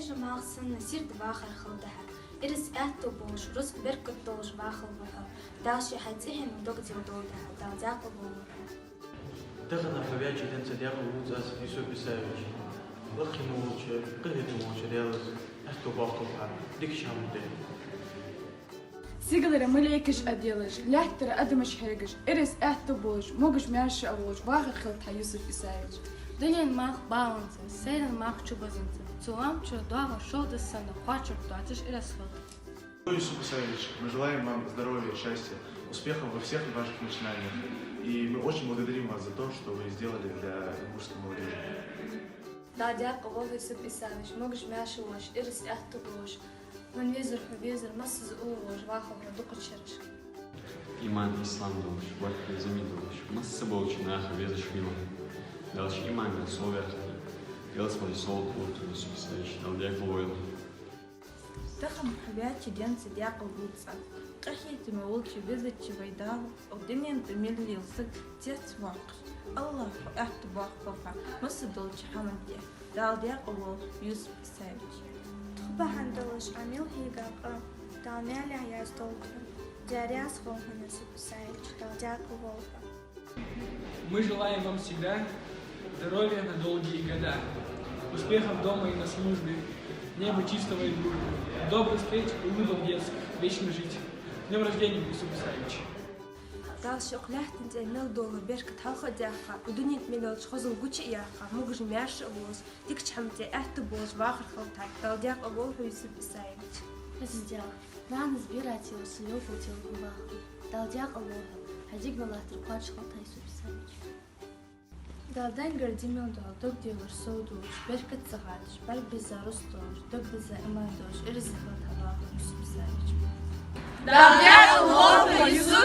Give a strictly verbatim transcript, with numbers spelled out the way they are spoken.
Ше малх санна сийрда вахар хилда хьа. Ираз аьттув болаш, рузкъ беркат долаш вахалва хьо. Дала ше хьай цӀи хьайна дог дилла долда хьа. Дала даькъала волва хьо. Тахан хьо ваьча денца даькъала вувц аз, Юсуп Исаевич. Лакхе волча, къахетаме волча Даьлас аьттув боаккхалба хьа дикача хӀаман тӀа. Сигалара малейкаш а делаш, лаьттара адамаш хьегаш, ираз аьттув болаш, могаш-маьрша а волаш вахар хилда хьа, Юсуп Исаевич. Дунен мах баланца, сайран мах чубазанца, цу лоам чура доагӀа шовда санна кхоачаргдоацаш ираз хилда. Юсуп Исаевич, мы желаем вам здоровья, счастья, успехов во всех ваших начинаниях. И мы очень благодарим вас за то, что вы сделали для ингушской молодёжи. Дала даькъала волва хьо, Юсуп Исаевич, могаш-маьрша волаш, ираз аьттув болаш, хьона везар, хьо везар, массаза уллув волаш вахалва хьо дукхача шерашка. Иман, ислам долаш, барт, безам долаш, масса болча наха везаш вийлахь. Дала ший иман мел совбоаккхалба хьо. Ялсмале совгӀат лургда хьона, Юсуп Исаевич. Дала даькъала волва хьо. Тахан хьо ваьча денца даькъала вувц аз. Къахетаме волча, везача вай Дала укх дунен тӀа мел лела саг цецвоаккхаш, АллахӀа хьо аьттув боаккхалба хьа масса долча хӀаман тӀа. Дала даькъала волва хьо, Юсуп Исаевич. Тхо бахьан долаш Ӏа мел хьийга къа Дала маьлехьа яздолда хьона. Даьла раьза хилва хьона, Юсуп Исаевич, Дала даькъала волва хьо. Мы желаем вам всегда здоровья на долгие года, успехов дома и на службе, неба чистого и дружбы, добрых встреч, улыбок детских, вечно жить. С днём рождения, Юсуп Исаевич! Дала ший укх лаьттан тӀа мел дола беркат хьалха а даьккха, укх дунен тӀа мел йолча хозал гуча а яьккха, могаш-маьрша а волаш, дикача хӀаман тӀа аьттув болаш вахар хилда хьа. Дала даькъала волва хьо, Юсуп Исаевич. Эза Даьла, нанас бера тела са йовхал тела хьо вахар. Дала даькъала волва хьо, хьа дегӀа мел латтар кхоачаш хилда хьа, Юсуп Исаевич. Дала даьнгара ди мел дола дог делаш совдоалаш, беркат ца хадаш, бӀарг бизза рузкъа долаш, дог дизза иман долаш, ираз хилда хьа вахар, Юсуп Исаевич. Дала даькъала волва хьо, Юсуп